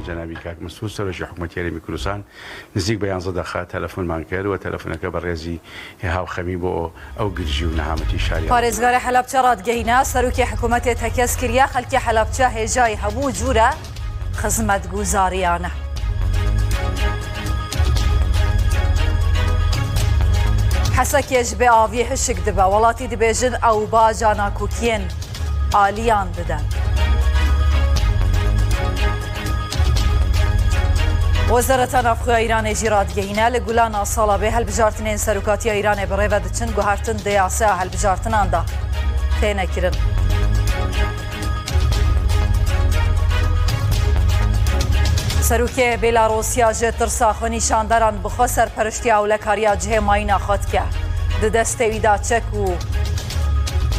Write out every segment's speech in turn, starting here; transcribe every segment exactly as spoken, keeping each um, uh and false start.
جەنابی کاک مەسعود، سەرۆکی حکوومەتی هەرێمی کوردستان، نزیک بە یانزە دەقە تەلەفۆنمان کرد و تەلەفۆنەکە بە ڕێزی هاوخەمی بۆ ئەو گرژی و نەهامەتی شاری. پارێزگارە حەلەبچە ڕادگەینا، سەرۆکی حکوومەتێ تەکەس کریە، خەلکی حەلەبچە هێژای هەموو جوورە خزمەتگوزاریانە. حەسەکێ ji bê aviyê hişk dibe. Welatî dibêjin ew baca nakokiyên aliyan didin. Wezareta Navxwe ya Îranê jî radigehîne, li Gulana sala bê helbijartinên serokatiya Îranê bi rê ve diçin, guhertin di yaseya helbijartinan de têne kirin. Serokê Bêlarûsiya ji tirsa xwe nîşandaran bi xwe serperiştiya ewlekariya cihê mayîna xwe dike. Di destê wî de çek û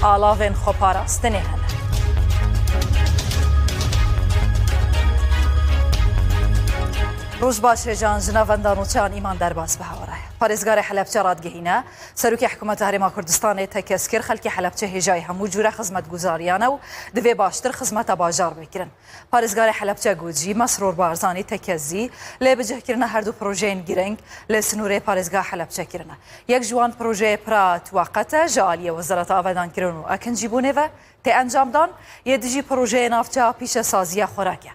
alavên xweparastinê hene. Roj baş hêjan, ji navenda nûçeyan Îman Derbas bi hewa re ye. Parêzgarê Helebçe radigihîne, Serokê Hikûmeta Herêma Kurdistanê tekez kir, xelkê Helebçe hêjayî hemû cûre xizmetguzariyan e û divê baştir xizmeta bajar bê kirin. Parêzgarê Helebçe got jî, Mesrûr Barzanî tekez zî lê bicihkirina her du projeyên girîng li sinûrê parêzgeha Helebçe kirine. Yek ji wan projeyê pira tuweqet e, ji aliyê Wezareta Avedankirin û Ekincîbûnê ve tê encamdan, yê dijî projeyê navçeya pîşesaziya xwerak e.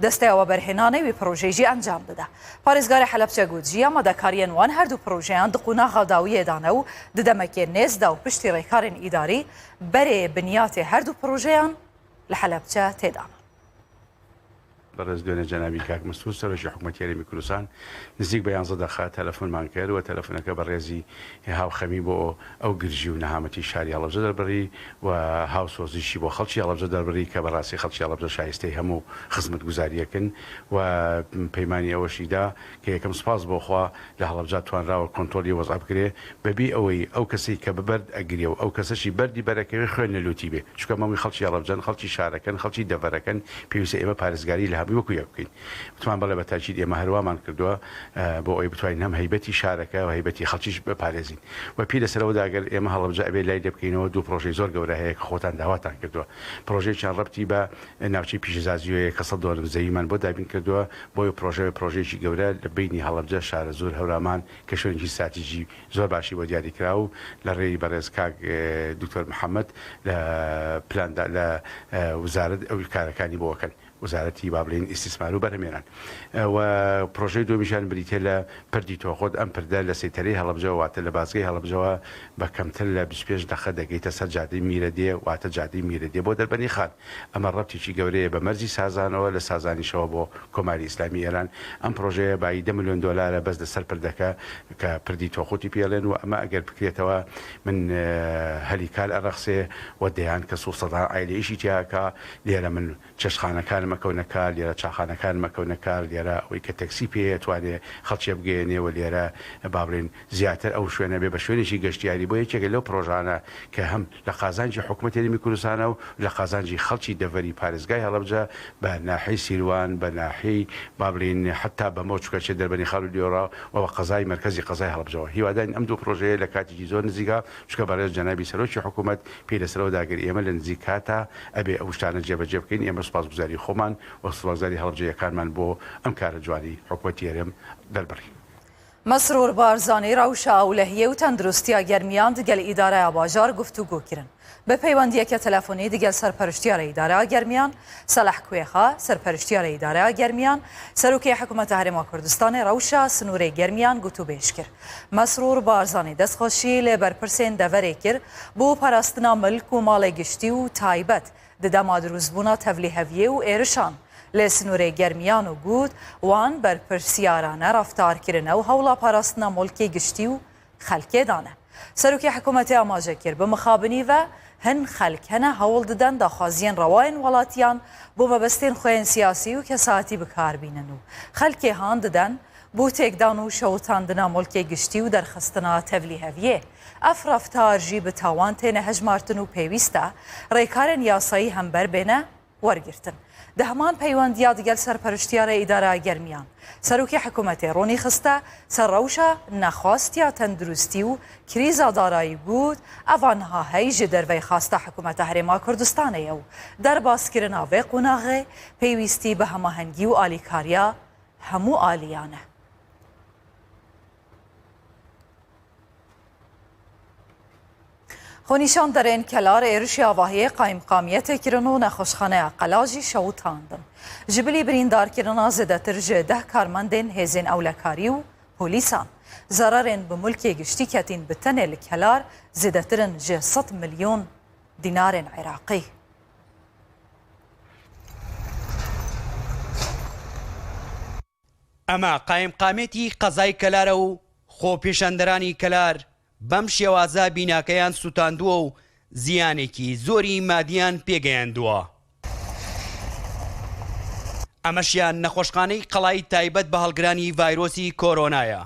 Desteya weberhênanê wî projeyê jî encam dide. Parêzgarê Helebçe got jî, amadekariyên wan her du projeyan di qonaxa dawiyê de ne û di demekê nêz de û piştî rêkarên îdarî berê binyatê her du projeyan li Helebçe tê danin. بەڕێز دوێنێ جەنابی کاک مەسعود، سەرۆکی حکوومەتی هەرێمی کوردستان، نزیک بە یانزە دەقە تەلەفۆنمان کرد و تەلەفۆنەکە بە ڕێزی هاوخەمی بۆ ئەو گرژی و نەهامەتی شاری هەڵەبجە دەربڕی و هاوسۆزیشی بۆ خەڵکی هەڵەبجە دەربڕی کە بەڕاستی خەڵکی هەڵەبجە شایستەی هەموو خزمەتگوزاریەکن و پەیمانی ئەوەشی دا کە یەکەم سپاس بۆ خوا لە هەڵەبجە توانراوە کۆنترۆلی وەزع بکرێ، بەبێ ئەوەی ئەو کەسەی کە بە بەرد ئەگرێ و ئەو کەسەشی بەردی بەرەکەوێ خوێن لە لوتی بێ، چونکە مەموی خەڵکی هەڵەبجەن، خەڵکی شارەکەن، خەڵکی دەڤەرەکەن، پێویستە ئێمە پارێزگاری لە هەمووی وەکو یەک بکەین. وتمان بەڵێ، بە تاکید ئێمە هەروامان کردووە، ئە، بۆ ئەوەی بتوانین هەم هەیبەتی شارەکە و هەیبەتی خەڵکیش بپارێزین. و پێی لەسەرەوەدا ئەگەر ئێمە هەڵەبجە ئەبێ لای لێ بکەینەوە، دوو پرۆژەی زۆر گەورە هەیە کە خۆتان داواتان کردووە. پرۆژەیەکیان ڕەبتی بە ناوچەی پیشەسازی هەیە کە سەد دۆنم زەویمان بۆ دابین کردووە، بۆیە پرۆژە، پرۆژەیەکی گەورە لە بینی هەڵەبجە، شارەزوور، هەورامان کە شوێنێکی ستراتیژی زۆر باشی بۆ دیاری کرا و لە ڕێی بەڕێز کاک، ئێ، دکتۆر محەممەد لە پلاندا، لە، ئێ، وزارەت ئەو کارەکانی بۆ ئەکەن. وزارەتی، با بڵێن، ئیستیسمار و بەرهەمێنان. ئێ، و پرۆژەی دووەمیشیان بریتیە لە پردی تۆخۆت. ئەم پردە لە سەیتەرەی هەڵەبجەوە، واتە لە بازگەی هەڵەبجەوە بە کەمتر لە بیست و پێنج دەقە دەگەیتە سەر جادەی میرەدێ، واتە جادەی میرەدێ بۆ دەربەنی خان. ئەمە ڕەبتێکی گەورەیە بە مەرزی سازانەوە، لە سازانیشەوە بۆ کۆماری ئیسلامی ئێران. ئەم پرۆژەیە بایی دە ملیۆن دۆلارە بەس لەسەر پردەکە کە پردی تۆخۆتی پێڵێن و ئەمە ئەگەر بکرێتەوە من، ئێ، هەلی کال ئەڕەخسێ و دەیان کەس و سەدان عایلەیشی تیاکە. لێرە من چێشتخانەکانم ئەکەونە کار، لێرە چاخانەکانم ئەکەونە کار، لێرە ئەوەی کە تەکسی پێ توانێ خەڵکێ بگەیەنێ و لێرە با بڵێن زیاتر ئەو شوێنە بێ بە شوێنێکی گەشتیاری. بۆ یەکێکە لەو پرۆژانە کە هەم لە قازانجی حکوومەتی هەرێمی کوردستانە و لە قازانجی خەڵکی دەڤەری پارێزگای هەڵەبجە بە ناحیەی سیروان، بە ناحیەی با بڵێن حتا بە مۆچکە چێ دەربەنی خاڵ و لیۆرا و بە قەزای مەرکەزی قەزای هەڵەبجەوە. هیوادارین ئەم دوو پرۆژەیە لە کاتێکی زۆر نزیکا، چونکە بەڕێز جەنابی سەرۆکی حکوومەت پێی لەسەرەوە داگر ئێمە لە نزیک کاتا ئەبێ ئەو شتانە جێبەجێ بکەین. ئێمە سوپاسگوزاری خۆمان و سوپاسگوزاری هەڵبجەیەکانمان بۆ ئەم کارە جوانی حکوومەتی هەرێم دەربڕی. مەسرور بارزانی ڕەوشە ئەولەهیە و تەندروستیا گەرمیان دگەل ئیدارەیا باژار گفتوگۆ کرن. بە پەیوەندیەکە تەلەفۆنی دگەل سەرپەرشتیارە ئیدارەیا گەرمیان، سەلەح کوێخا، سەرپەرشتیارە ئیدارەیا گەرمیان، سەرۆکی حکوومەتە هەرێما کوردستانی ڕەوشە سنوورێ گەرمیان گوتوبێژ کرد. مەسرور بارزانی دەستخۆشی لێ بەرپرسێن دەڤەرێ کرد بۆ پاراستنا ملک و ماڵێ گشتی و تایبەت. Di dema dirûstbûna tevlîheviyê û êrişan li sînorê germiyan û got, wan berpirsiyarane reftar kirine û hewla parastina mulkê giştî û xelkê dane. Serokê hikûmetê amaje kir, bi mixabinî ve hin xelk hene hewl diden daxwaziyên rewayên welatiyan bo mebestên xwe yên siyasî û kesayetî bi kar bînin û xelkê han diden bo têkdan û şewitandina mulkê giştî û derxistina tevlîheviyê. Ev reftar jî bi tawan têne hejmartin û pêwîst e rêkarên yasayî hember bêne wergirtin. Di heman peywendiya digel serperiştiyarê Îdara Germiyan, Serokê Hikûmetê ronî xiste ser rewşa nexwestiya tenduristî û krîza darayî got, eva niha hey ji derveyxasta Hikûmeta Herêma Kurdistanê ye û derbaskirina vê qonaxê pêwîstî bi hemahengî û alîkariya hemû aliyan e. Xwenîşanderên Kelar êrişî avahiyê qayîmqamiyetê kirin û nexweşxaneya Qela jî şewitandin. Ji bilî birîndarkirina zêdetir ji deh karmendên hêzên ewlekarî û polîsan, zerarên bi mulkê giştî ketîn bi tenê li Kelar zêdetir in ji sed milyon dînarên Iraqî. ئەمە قایمقامێتی قەزای کەلارە و خۆپیشاندەرانی کەلار بەم شێوازە بیناکەیان سوتاندووە و زیانێکی زۆری مادیان پێگەیاندووە. ئەمەشیان نەخۆشخانەی قەڵای تایبەت بە هەڵگرانی ڤایرۆسی کۆرۆنایە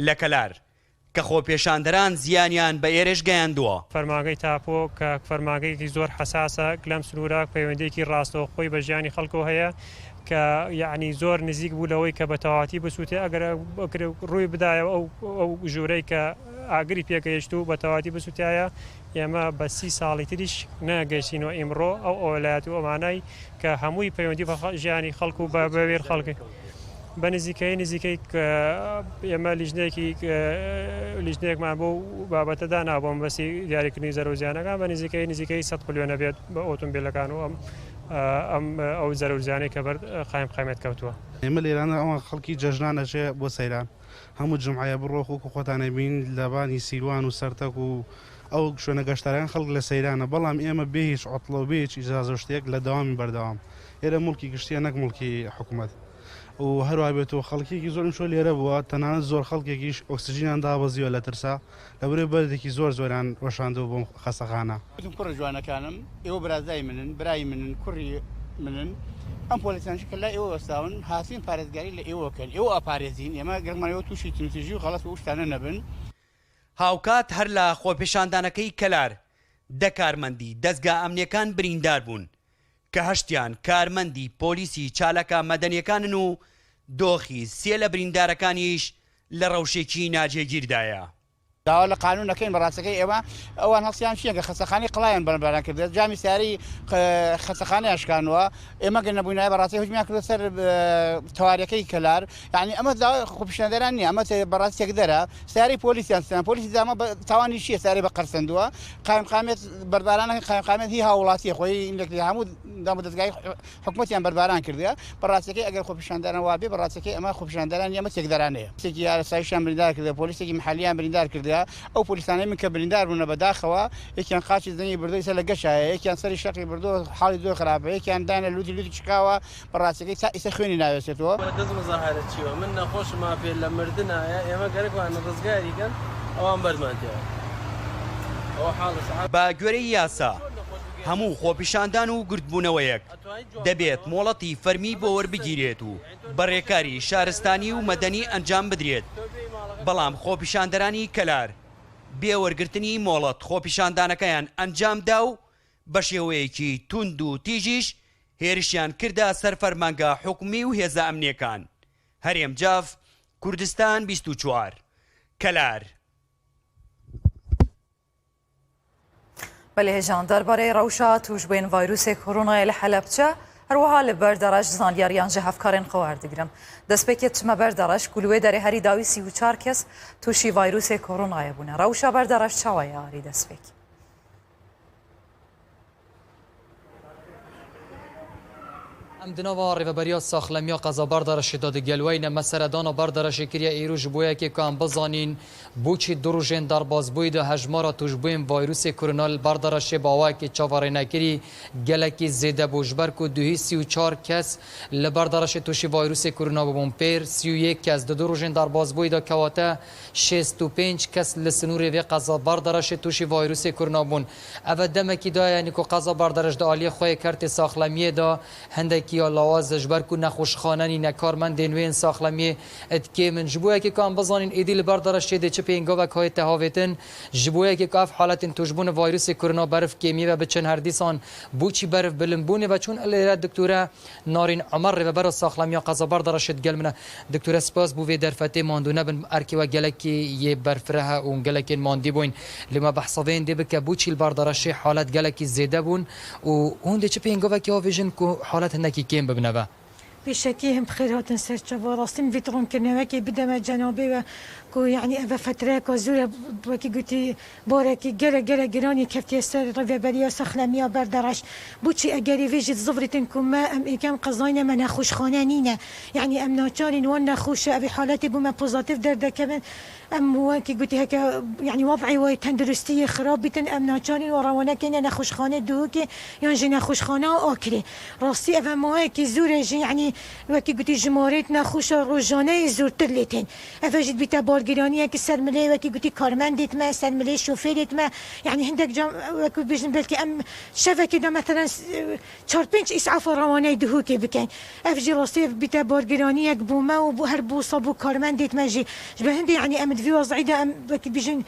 لە کەلار، کە خۆپیشاندەران زیانیان بە ئێرش گەیاندووە. فەرمانگەی تاپۆ کە فەرمانگەیەکی زۆر حەساسە لەم سنوورە، پەیوەندیەکی ڕاستەوخۆی بە ژیانی خەڵکەوە هەیە کە یعنی زۆر نزیک بوو لەوەی کە بە تەواتی بسووتێ. ئەگەر ڕووی بدایەوە ئەو، ئەو ژوورەی کە ئاگری پێگەیشت و بە تەواتی بسووتایە، ئێمە بە سی ساڵی تریش نەگەشتینەوە ئیمڕۆ ئەو ئەولایەت و ئەمانای کە هەمووی پەیوەندی بە خە-، ژیانی خەڵک و بە، بە وێر خەڵکی. بە نزیکەی، نزیکەی کە ئێمە لیژنەیەکی، کە لیژنەیەکمان بۆ بابەتە دانابووم بەسی دیاریکردنی زەرەوزیانەکان، بە نزیکەی، نزیکەی سەد قلیۆنە بێت بە ئۆتۆمبیلەکان و ئەم، ئەم، ئەو زەرەوزیانەی کە بەر قایم قامێت کەوتووە. ئێمە لێرانە ئەوان خەڵکی جەژنان ئەچێ بۆ سەیران. هەموو جمعەیە بڕۆ خۆک و خۆتانە بین لە بانی سیروان و سەرتەک و ئەو شوێنە گەشتارەکان خەڵک لە سەیرانە، بەڵام ئێمە بێ هیچ عوتڵە و بێ هیچ ئیجازە و شتێک لە دەوامی بەردەوام. ئێرە مڵکی گشتیە نەک مڵکی حکومەت. و هەروە بێتەوە خەڵکێکی زۆر شۆ لێرە بووە، تەنانەت زۆر خەڵکێکیش ئۆکسجینیان دابەزیوە لە ترسا، لە بەرەی بەردێکی زۆر زۆریان وەشاندەوە بۆ خەستەخانە. گوتم، کوڕە جوانەکانم، ئێوە برازای منن، برای منن، کوڕی منن. ئەم پۆلیسانش کە لای ئێوە وەستاون، هاتوین پارێزگاری لە ئێوە کەن، ئێوە ئەپارێزین، ئێمە گەرمان ئێوە تووشی تونتیژی و خەڵەت و ئەو شتانە نەبن. هاوکات هەر لە خۆپیشاندانەکەی کەلار دە کارمەندی دەستگا ئەمنیەکان بریندار بوون، کە هەشتیان کارمەندی پۆلیسی چالاکە مەدەنیەکانن و دۆخی سێ لە بریندارەکانیش لە ڕەوشێکی ناجێگیردایە. داوا لە قانون نەکەین، بەڕاستەکەی ئێوە ئەوان هەڵسیان چییە کە خەستەخانەی قەڵایان بەرەبەران کردێت، جامی سیاری خ-، خەستەخانەیان شکانوە. ئێمە گەر نەبووینایە بەڕاستی هجومیان کردو سەر، ئە، تەواریەکەی کەلار. یعنی ئەمە داوای خۆپیشاندەران نییە، ئەمە تێ-، بەڕاستی تێکدەرە. سیاری پۆلیسیان ستان. پۆلیسی زامە بە-، تاوانی چییە سیاری بە قەرسەندووە؟ قایمقامێت بەربارانە، قایمقامێت هی هاوڵاتیە خۆی، هەموو دامودەزگای حکومەتیان بەرباران کردە. بەڕاستەکەی ئەگەر خۆپیشاندانە وابێ، بەڕاستەکەی ئەمە خۆپیشاندانە نیە، ئەمە تێکدەرانەیە. پۆلیسێکی ئاسایشیان بریندار کردە، پۆلیسێکی محەلیان بریندار کردە. ئەو پۆلیسانەی من کە بریندار بوونە بەداخەوە، یەکیان قاچی زەنگی بردو، ئیسە لە گەشایە، یەکیان سەری شەقی بردو، حاڵی زۆر خراپە، یەکیان دانە لوتی لوتی چکاوە، بەڕاستەکەی تا ئیسە خوێنی ناوێسێتەوە. دەست مزاهرە چیوە؟ من نەخۆشم، مافێ لە مردنایە، ئێمە گەرەکوان ڕزگاری کەن، ئەوان بەردمان تێوە. ئەوە حاڵە سەعات. بە گوێرەی یاسا، هەموو خۆپیشاندان و گردبوونەوەیەک دەبێت مۆڵەتی فەرمی بۆ وەربگیرێت و بە ڕێکاری شارستانی و مەدەنی ئەنجام بدرێت. بەڵام خۆپیشاندەرانی کەلار بێ وەرگرتنی مۆڵەت خۆپیشاندانەکەیان ئەنجام دا و بە شێوەیەکی توند و تیژیش هێرشیان کردە سەر فەرمانگە حکومی و هێزە ئەمنیەکان. هەرێم جاف، کوردستان بیست و چوار، کەلار. بەلێ هێژان، دەربارەی ڕەوشە توشبووین ڤایروسێ کۆرۆنای لە حەلەبچە، هەروەها لە بەر دەڕەش زانیاریان ژە هەفکارێن خەوار دەگرم. دەستپێکێت چمە بەر دەڕەش، گولوێ دەرێ هەری داوی سی و چار کەس تووشی ڤایروسێ کۆرۆنایە بوونە. ڕەوشە بەر دەڕەش چاوەیە ئاری دەستپێک. Em di nava rêveberiya saxlemiya qeza Berdereşê de digel weyne. Me seredana Berdereşê kiriye îro ji bo yekê ku em bizanîn boçî du rojên derbasbûyî de hejmara tûşbûyên vayrûsê korona li Berdereşê bi awayekî çaverênekirî gelekî zêde bû. Ji ber ku duhî sî û çar kes li Berdereşê tûşî vayrûsê korona bibûn pêr, sî û yek kes di du rojên derbasbûyî de kewate şêst û pênc kes li sinûrê vê qeza Berdereşê tûşî vayrûsê korona bûn. Ev e demekî daye, yanî ku qeza Berdereş di aliyê xwe yê kertê saxlemiyê de hindek ya lawaz e, ji ber ku nexweşxane nîne, karmendên wê yên saxlemiyê di kêm in. Ji bo yekê ku em bizanîn êdî li Berdereşê dê çi pêngavek hayête havêtin, ji bo yekê ku ev haletên tûşbûna vîrusê korona beriv kêmiyê ve biçin her dîsan, bo çi beriv bilind bûnê ve çûn? Lêre Diktore Narîn Omer, rêvebera saxlemiya qeza Berdereşê, digel min e. Diktore, spas bo vê derfetê, mando nebin, erkê we gelekî yê berfireh e û gelekên mandî bûyn. Lê me behsa vê hindê bike, bo çi li Berdereşê halet gelekî zêde bûn û hûn dê çi pêngavekê avêjin ku halet hindekî kêm bibine ve? Pêşekî him bi xêr hatin ser çava. Rastî min vî tirom kirinê wekî bideme cenabê we ku, yanî, ev fetreyeka zû ye, wekî gotî, barekî gelek, gelek giranî keftiye ser rêveberiya saxlemiya Berdereş. Bo çi egerî vê jî dizivirîtin ku me, em êkem qezayne, me nexweşxane nîne. Yanî em naçarîn wan nexweş e, evê haletê bo me pozatîf derdekevin. Em wekî gotî heke, yanî, wad'ê wê tenduristiyê xirab bîtin, em naçarîn wan rewane keyne nexweşxanê Duhokê yan jî nexweşxaneya Akrê. Rastî ev e maweyekî zûr e jî, yanî, wekî gotî jimarêt nexweşa rojaneyê zûrtir lê tên. Ev e jî dibîte bargiraniyekî ser milê, wekî gotî, karmendêt me, ser milê şofêrêt me. Yanî hindek cam, wekî bêjin, belkî em şevekê de, meselen, s-, çar pênc îs'afa rewaneyê Duhokê bikin. Ev jî rastî bîte bargiraniyek bo me û bo her bo wisa bo karmendêt me jî. Ji ber hindê, yanî, em di vî wez'î de em, wekî bêjin,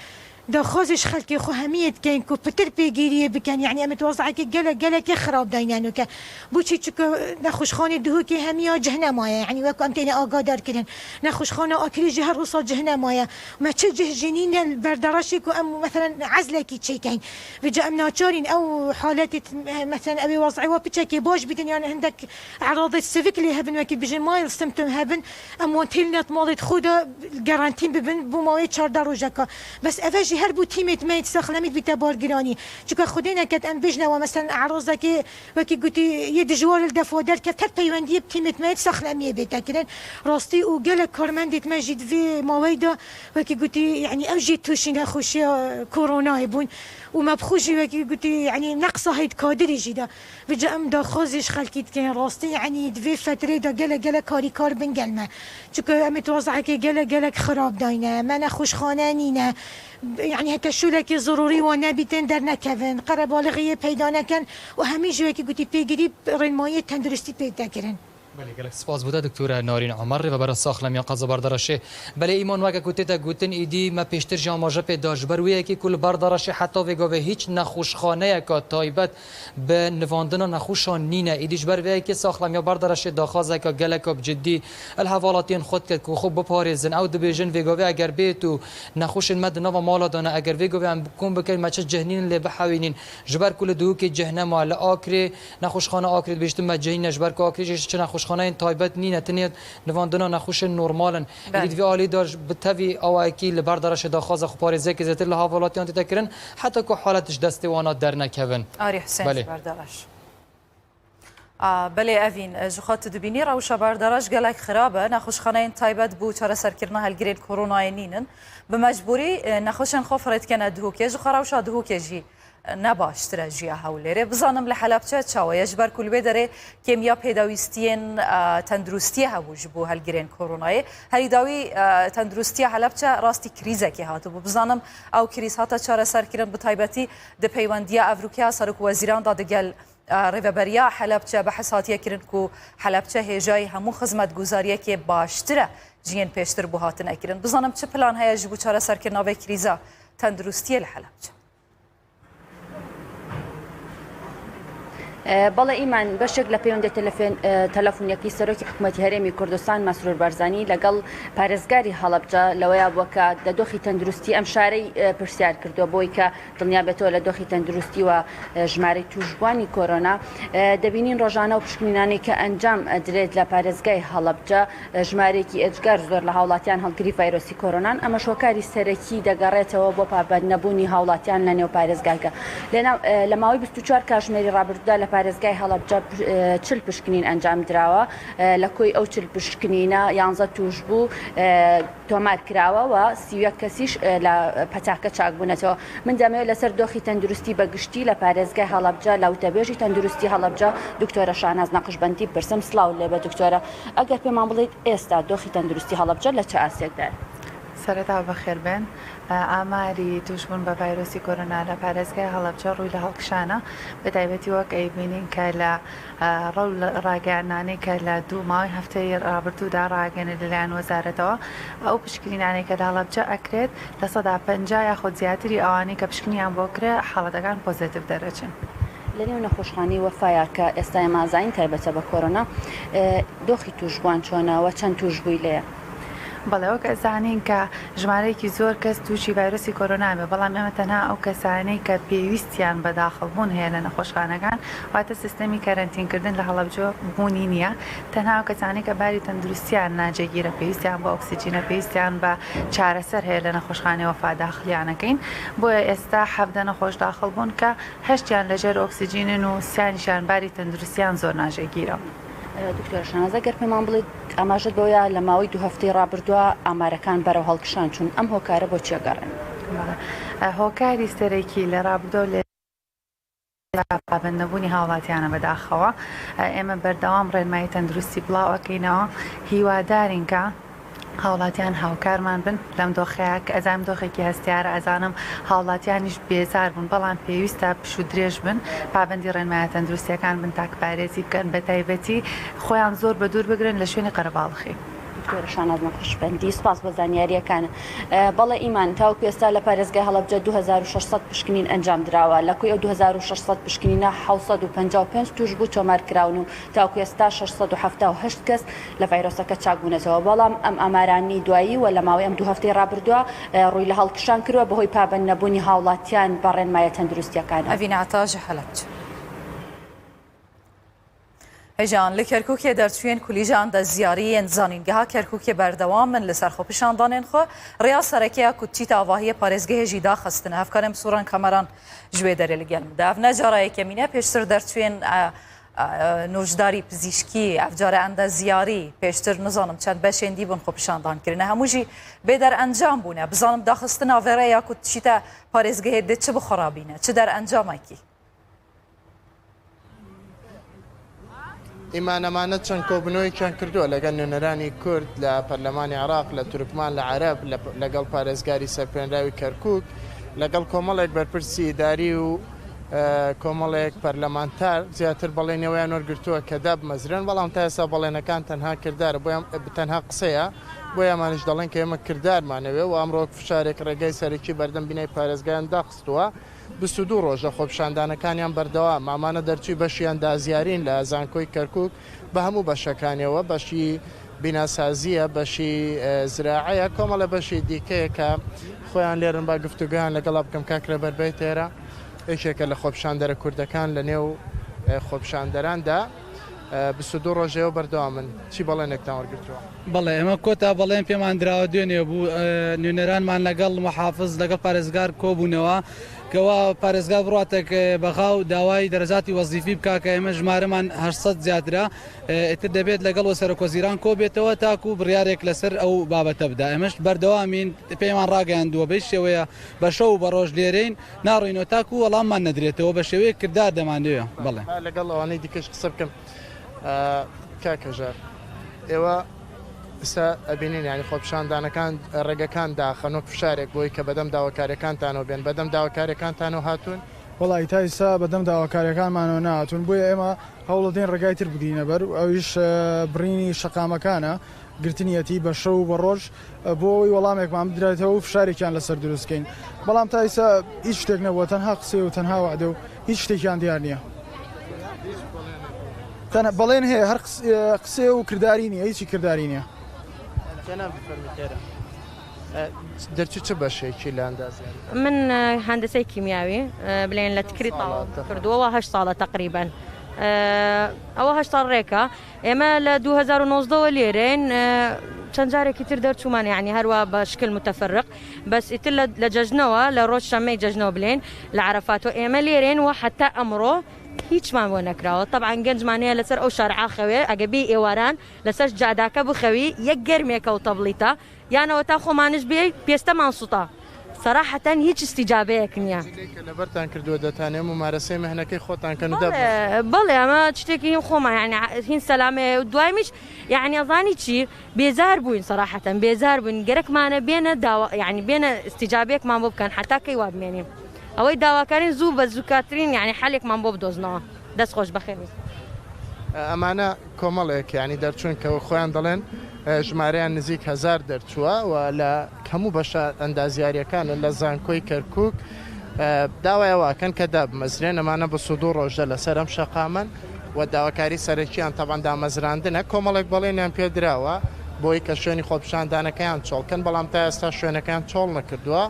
daxwazê ji xelkê xwe hemiyê dikeyin ku pitir pêgîriyê bikin. Yanî em di wez'ekê gelek, gelekê xirab de yîne nûke. Bo çi? Çunku nexweşxanê Duhokê hemiya cehnema ye. Yanî wek em têne agahdar kirin. Nexweşxana Akrê jî her wisa cehnema ye. Me çi cih jî nîne li Berdereşê ku em, meselen, ezlekî çêkeyin. Vêca em naçarîn ew haletê, meselen, ew ê wez'ê wa piçekê baş bîtin, yan hindek eradê sivik lê hebin, wekî bêjin mild symptom hebin, em wan têlîne di malê xwe de garantîn bibin bo mawê çardeh rojeka. Bes ev e jî her bo tîmêt me yê saxlemî dibîte bargiranî. Çunku Xwedê neket em bêjine we, meselen, erazekê, wekî gotî, yê dijwar li defa derket, her peywendiyê bi tîmêt me yê saxlemiyê bête kirin. Rastî û gelek karmendêt me jî di vê maweyê de, wekî gotî, yanî, ew jî tûşî nexweşiya koronayê bûn û me bi xwe jî, wekî gotî, yanî, neqsa heyt kadirî jî de. Vêca em daxwazê ji xelkî dikin, rastî, yanî, di vê fetrê de gelek, gelek karîkar bin gel me. Çunku em ê di wez'ekê gelek, gelek xirab dayne. Me nexweşxane nîne. Yanî heke şûlekê zerûrî wan nebîtin, dernekevin, qerebalixiyê peyda nekin û hemî jî, wekî gotî, pêgirî rênmayiyê tenduristî pêk de kirin. Belê, gelek spas bo te, Diktore Narîn Omer, rêvebera saxlemiya qeza Berdereşê. Belê, Îman, weke ku tête gotin, îdî me pêştir jî amaje pê da, ji ber wê yekê ku li Berdereşê heta vê gavê hîç nexweşxaneyeka taybet bi nivandina nexweşan nîne. Îdî ji ber vê yekê saxlemiya Berdereşê daxwazeke geleka bi cidî li hevalatiyên xwe dike ku xwe biparêzin. Ew dibêjin, vê gavê eger bêt û nexweşên me di nava mala de ne, eger vê gavê em kom bikin, me çi cih nînin lê bihewînîn. Ji ber ku li Duhokê cih nema, li Akrê, nexweşxana Akrê dibêjtin me cih nîne, ji ber ku Akrê jî çi nexweşxaneyên taybet nîne, tenê nivandina nexweşên normal in. Belê. Êdî di vê alî de bi tevî awayekî li Berdereşê daxwaza xweparêziyekê zêtir li havalatiyan tête kirin, heta ku halet ji destê wana dernekevin. Arî Husên, Belê. Ji Berdereş. A, belê Evîn, ji xwe tu dibînî rewşa Berdereş gelek xirab e. Nexweşxaneyên taybet bo çareserkirina helgirên koronayê nînin. Bi mecbûrî, e, nexweşên xwe firê dikene Duhokê. Ji xwe rewşa Duhokê jî, e, ne baştir e ji ya Hewlêrê. Bizanim li Helebçe çawa ye? Ji ber ku li wê derê kêmiya pêdawîstiyên, e, tenduristiyê hebû ji bo helgirên koronayê. Herî dawî, e, tenduristiya Helebçe rastî krîzekê hatibû. Bizanim ew krîz hate çareserkirin, bi taybetî di peywendiya evrûkeya serokwezîran de digel, e, rêveberiya Helebçe behs hatiye kirin ku Helebçe hêjayî hemû xizmetguzariyekê baştir e ji yên pêştir bû hatine kirin. Bizanim çi plan heye ji bo çareserkirina vê krîza tenduristiyê li Helebçe? E, بەڵێ ئیمان، بەشێک لە پەیوەندە تەلەفێن-، ئە، تەلەفۆنیەکەی سەرۆکی حکوومەتی هەرێمی کوردستان مەسرور بەرزانی لەگەڵ پارێزگاری هەڵەبجە لەوەیا بووە کە لە دۆخی تەندروستی ئەم شارەی، ئە، پرسیار کردووە بۆی کە دڵنیا بێتەوە لە دۆخی تەندروستی و، ئە، ژمارەی توشبووانی کۆرۆنا. ئە، دەبینین ڕۆژانە و پشکنینانەی کە ئەنجام، ئە، درێت لە پارێزگای هەڵەبجە، ئە، ژمارەیەکی ئێجگار زۆر لە هاوڵاتیان هەڵگری ڤایرۆسی کۆرۆنان. ئەمەش هۆکاری سەرەکی دەگەڕێتەوە بۆ پابەند نەبوونی هاوڵاتیان لە نێو پارێزگاکە. لە ناو، ئە، لە ماوەی بیست و چوار کاتژمێری ڕابردوودا لە پارێزگای هەڵەبجە، ئە، چل پشکنین ئەنجام دراوە. ئە، لە کۆی ئەو چل پشکنینە یانزە توش بوو، ئە، تۆمار کراوە و سی و یەک کەسیش، ئە، لە پەتاکە چاک بوونەتەوە. من دەمەوێت لەسەر دۆخی تەندروستی بە گشتی لە پارێزگای هەڵەبجە، لە وتەبێژی تەندروستی هەڵەبجە، دکتۆرە شاناز نەقشبەندی بپرسم. سڵاو لێ بە دکتۆرە. ئەگەر پێمان بڵێیت ئێستا دۆخی تەندروستی هەڵەبجە لە چ ئاستێکدایە؟ سەرەتا بەخێر بێن. ئاماری توشبوون بە ڤایرۆسی کۆرۆنا لە پارێزگای هەڵەبجە ڕووی لە هەڵکشانە، بە تایبەتی وەک ئەیبینین کە لە ڕەو ڕاگەیاندانەی کە لە دوو ماوەی هەفتەی ڕابردوودا ڕاگەێنێ لەلایەن وەزارەتەوە، ئەو پشکنینانەی کە لە هەڵەبجە ئەکرێت، لە سەدا پەنجا یاخود زیاتری ئەوانەی کە پشکنیان بۆ کرێ حاڵەتەکان پۆزێتیڤ دەرەچن. لە نێو نەخۆشخانەی وەفایا کە ئێستا ئێمە ئازاین تایبەتە بە کۆرۆنا، ئێ، دۆخی توشبووان چۆنە و چەند توشبووی لێیە؟ بەڵێ، وەک ئەزانین کە ژمارەیەکی زۆر کەس تووشی ڤایرۆسی کۆرۆنا بێ، بەڵام ئێمە تەنها ئەو کەسانەی کە پێویستیان بە داخڵبوون هەیە لە نەخۆشخانەکان، واتە سیستەمی کەرەنتینکردن لە هەڵەبجە بوونی نییە. تەنها ئەو کەسانەی کە باری تەندروستیان ناجێگیرە، پێویستیان بە ئۆکسجینە، پێویستیان بە چارەسەر هەیە لە نەخۆشخانەی وەفا داخلیانەکەین. بۆیە ئێستا حەڤدە نەخۆش داخڵ بوون کە هەشتیان لەژێر ئۆکسجینن و سیانیشیان باری تەندروستیان زۆر ناجێگیرە. دکتۆرە شاناز، ئەگەر پێمان بڵێت، ئاماژەت بەوەیە لە ماوەی دوو هەفتەی ڕابردووە ئامارەکان بەرەو هەڵکشان چوون، ئەم هۆکارە بۆ چیە گەڕێن؟ بەڵێ. هۆکاری سەرەکی لە ڕابردوو لە پابەندنەبوونی هاوڵاتیانە بەداخەوە. ئێمە بەردەوام ڕێنمایی تەندروستی بڵاو ئەکەینەوە. هیوادارین کە هاوڵاتیان هاوکارمان بن لەم دۆخەیە کە ئەزانم دۆخێکی هەستیارە، ئەزانم هاوڵاتیانیش بێزار بوون، بەڵام پێویستە پشوو درێژ بن، پابەندی ڕێنمایە تەندروستیەکان بن، تاکپارێزی بکەن، بە تایبەتی خۆیان زۆر بە دوور بگرن لە شوێنی قەرەباڵخی. دکتۆرە شاناز نەخشبەندی، سپاس بۆ زانیاریەکانە. بەڵێ ئیمان، تاوەکو ئێستا لە پارێزگای هەڵەبجە دوو هەزار و شەش سەد پشکنین ئەنجام دراوە، لە کوی ئەو دوو هەزار و شەش سەد پشکنینە حەوت سەد و پەنجا و پێنج توش بوو تۆمار کراون و تاکو ئێستا شەش سەد و حەفتا و هەشت کەس لە ڤایرۆسەکە چاک بوونەتەوە، بەڵام ئەم ئامارانی دوایی و لە ماوەی ئەم دوو هەفتەی ڕابردووە، ئە، ڕووی لە هەڵکشان کردووە بەهۆی پابەند نەبوونی هاوڵاتیان بە ڕێنمایە تەندروستیەکان. ئەڤین عەتا ji Helebce. Hêjan li Kerkûkê derçûyên Kulîja Endeziyarî yên Zanîngeha Kerkûkê berdewam in li ser xwepişandanên xwe. Rêya sereke ya ku diçîte avahiyê parêzgehê jî daxistine. Hevkarên Sûran Kameran ji wê derê li gel min de. Ev ne cara yekemîn e, pêştir derçûyên, e, e, nûjdarî pizîşkî, ev care endeziyarî, pêştir nizanim çend beşên dî bûn xwepişandan kirine. Hemû jî bêderencam bûne. Bizanim daxistina vê rêya ku diçîte parêzgehê dê çi bi xwe re bîne, çi derencamekî. ئیمان ئەمانە چەند کۆبوونەوەیەکیان کردووە لەگەڵ نوێنەرانی کورد لە پەرلەمانی عێراق، لە تورکمان، لە عەرەب، لە، لەگەڵ پارێزگاری سەرپێنراوی کەرکووک، لەگەڵ کۆمەڵێک بەرپرسی ئیداری و، ئە، کۆمەڵێک پەرلەمانتار زیاتر بەڵێنیەوەیان وەرگرتووە کە دابمەزرێن، بەڵام تا ئێستا بەڵێنەکان تەنها کردارە، بۆیان تەنها قسەیە، بۆیە ئەمانیش دەڵێن کە ئێمە کردارمانەوێ و ئەمڕۆک فشارێک ڕێگای سەرەکی بەردەم بینای پارێزگایان داخستووە. بیست و دوو ڕۆژە خۆپیشاندانەکانیان بەردەوام. ئەمانە دەرچووی بەشی ئەندازیارین لە زانکۆی کەرکووک بە هەموو بەشەکانیەوە، بەشی بیناسازیە، بەشی، ئە، زراعەیە، کۆمەڵە بەشی دیکەیە کە خۆیان لێرن با گفتوگویان لەگەڵا بکەم. کاک رێبەر بێت ئێرە، یەکێکە لە خۆپیشاندەرە کوردەکان لە نێو، ئە، خۆپیشاندەراندا. ئە، بیست و دوو ڕۆژەوە بەردەوامن. چی بەڵێنێکتان وەرگرتووە؟ بەڵێ، ئێمە کۆتا بەڵێن پێمان دراوە دوێنێ بوو، ئە، نوێنەرانمان لەگەڵ محافظ، لەگەڵ پارێزگار کۆبوونەوە، کەوا پارێزگار بڕاتێک، ئە، بەغا و داوای دەرەجاتی وەزیفی بکا کە ئێمە ژمارەمان هەشت سەد زیاترە، ئە، ئیتر دەبێت لەگەڵ وە سەرۆک وەزیران کۆ بێتەوە تاکو بڕیارێک لەسەر ئەو بابەتە بدا. ئێمەش بەردەوامین، پێمان ڕاگەیاندووە بەی شێوەیە بە شەو و بە ڕۆژ لێرەین، ناڕۆینەوە تاکو وەڵاممان نەدرێتەوە، بە شێوەیەک کردار دەمانەوێ. بەڵێ. لەگەڵ ئەوانەی دیکەش قسە بکەم. ئە، کاکە ژار، ئێوە ئێستا ئەبینین، یعنی، خۆپیشاندانەکان ڕێگەکان داخەن وەک فشارێک بۆی کە بەدەم داواکاریەکانتانەوە بێن، بەدەم داواکاریەکانتانەوە هاتوون؟ وەڵی تا ئێستا بەدەم داواکاریەکانمانەوە نهاتوون، بۆیە ئێمە هەوڵ دەدەین ڕێگای تر بگرینە بەر، ئەویش، ئە، بڕینی شەقامەکانە، گرتنیەتی بە شەو و بە ڕۆژ، ئە، بۆ ئەوەی وەڵامێکمان بدرێتەوە و فشارێکیان لەسەر دروست بکەین. بەڵام تا ئێستا هیچ شتێک نەبووە، تەنها قسەیە و تەنها وعدە و هیچ شتێکیان دیار نییە. تەنها بەڵێن هەیە، هەر قس-، ئە، قسەیە و کرداری نییە، هیچی کرداری نییە. جەناب، بفەرموویت ئێرە. ئە، دەرچوو چ بەشێکی لە ئەندازیاری؟ من، ئە، هەندەسەی کیمیاوی، ئە، بڵێن لە تکری تەواو کردووە، هەشت ساڵە تەقریبەن. ئە، ئەوە هەشت ساڵ ڕێکە. ئێمە لە دوو هەزار و نۆزدە وە لێرەین، ئە، چەند جارێکی تر دەرچوومان، یعنی، هەروە بە شکل متفرق. بەس ئیتر لە، لە جەژنەوە، لە ڕۆژ شەممەی جەژنەوە بڵێن، لە عەرەفاتۆ ئێمە لێرەین و حتا ئەمڕۆ هیچمان بۆ نەکراوە. طبعا گەنجمان هەیە لەسەر ئەو شارعا خەوێ، ئەگە بێ ئێواران لەسەر جاداکە بخەوی، یەک گەرمێکە و تەبڵیتە، یانەوە تا خۆمانش بێ پێستەمان سوتا. سەراحەتەن هیچ ئیستیجابەیەک نییە. لەبەرتان کردووە دەتانێ ممارەسەی مەهنەکەی خۆتان کەن و دابنێن. بەڵێ، بەڵێ، ئەمە شتێکی خۆمە، یعنی، هین سەلامێ و دوایمیش، یعنی، ئەزانی چی؟ بێزار بووین سەراحەتەن، بێزار بووین. گەرەکمانە بێنە داوا، یعنی، بێنە ئیستیجابەیەکمان بۆ بکەن، حتا کەی وا بمێنین. ئەوەی داواکارین زوو بە زووکاترین، یعنی، حەلێکمان بۆ بدۆزنەوە. دەست خۆش، بەخێر بێت. ئەمانە کۆمەڵێک، یعنی، دەرچوون کە خۆیان دەڵێن، ئە، ژمارەیان نزیک هەزار دەرچووە و لە هەموو بەشە ئەندازیاریەکانە لە زانکۆی کەرکووک، ئە، داوای ئەوەکەن کە دابمەزرێن. ئەمانە بە سوود و ڕۆژە لەسەر ئەم شەقامن و داواکاری سەرەکیان تەبان دامەزراندنە. کۆمەڵێک بەڵێنیان پێدراوە بۆی کە شوێنی خۆپیشاندانەکەیان چۆڵکەن، بەڵام تا ئێستا شوێنەکەیان چۆڵ نەکردووە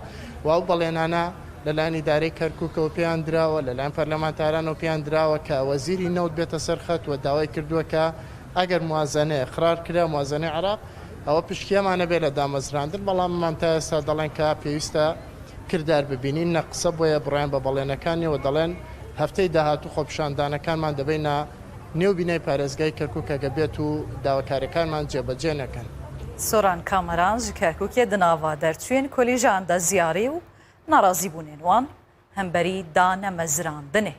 و ئەو بەڵێنانە لەلایەن ئیدارەی کەرکووکەوە پێیان دراوە، لەلایەن پەرلەمانتارانەوە پێیان دراوە کە وەزیری نەوت بێتە سەر خەت و داوای کردووە کە ئەگەر موازەنە ئیقرار کرا، موازەنەی عێراق، ئەوە پشکیەمانە بێ لە دامەزراندن، بەڵام ئەمان تا ئێستا دەڵێن کە پێویستە کردار ببینین، نە قسە. بۆیە بڕیان بە بەڵێنەکانیەوە دەڵێن هەفتەی داهاتوو خۆپیشاندانەکانمان دەبینە نێو بینای پارێزگای کەرکووک کە گە بێت و داواکاریەکانمان جێبەجێ نەکەن. سۆران کامەران ji Kerkûkê di nava derçûyên Kolîja Endaziyarî û nerazîbûnên wan hemberî dane mezirandinê.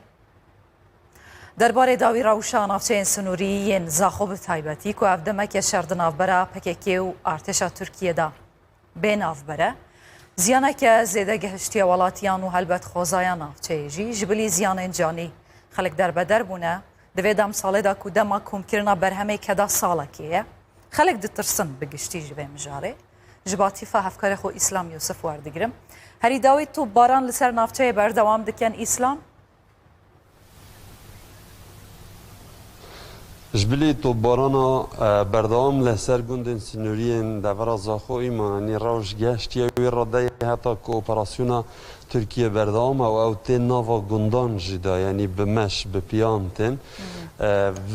Derbarê dawî rewşa navçeyên sinûrî yên Zaxo bi taybetî ku ev demeke şer di navbera P K K û artêşa Tirkiyê de bê navber e, ziyaneke zêde gihiştiye welatiyan û helbet xwezaya navçeyê jî. Ji bilî ziyanên canî xelk derbeder bûne. Di vê demsalê de ku dema komkirina berhemê keda salekê ye, xelk ditirsin bi giştî ji vê mijarê. Ji Batîfa hevkarê xwe Îslam Yûsif werdigirim. Herî dawî topbaran li ser navçeyê berdewam dikin Îslam? Ji bilî topbarana, e, berdewam li ser gundên sinûrî yên devera Zaxoyê me, yanî rewş gehiştiye wê radeyê heta ku operasyona Tirkiye berdewam e û ew tên nava gundan jî de, yanî bi meş, bi piyan tên. E,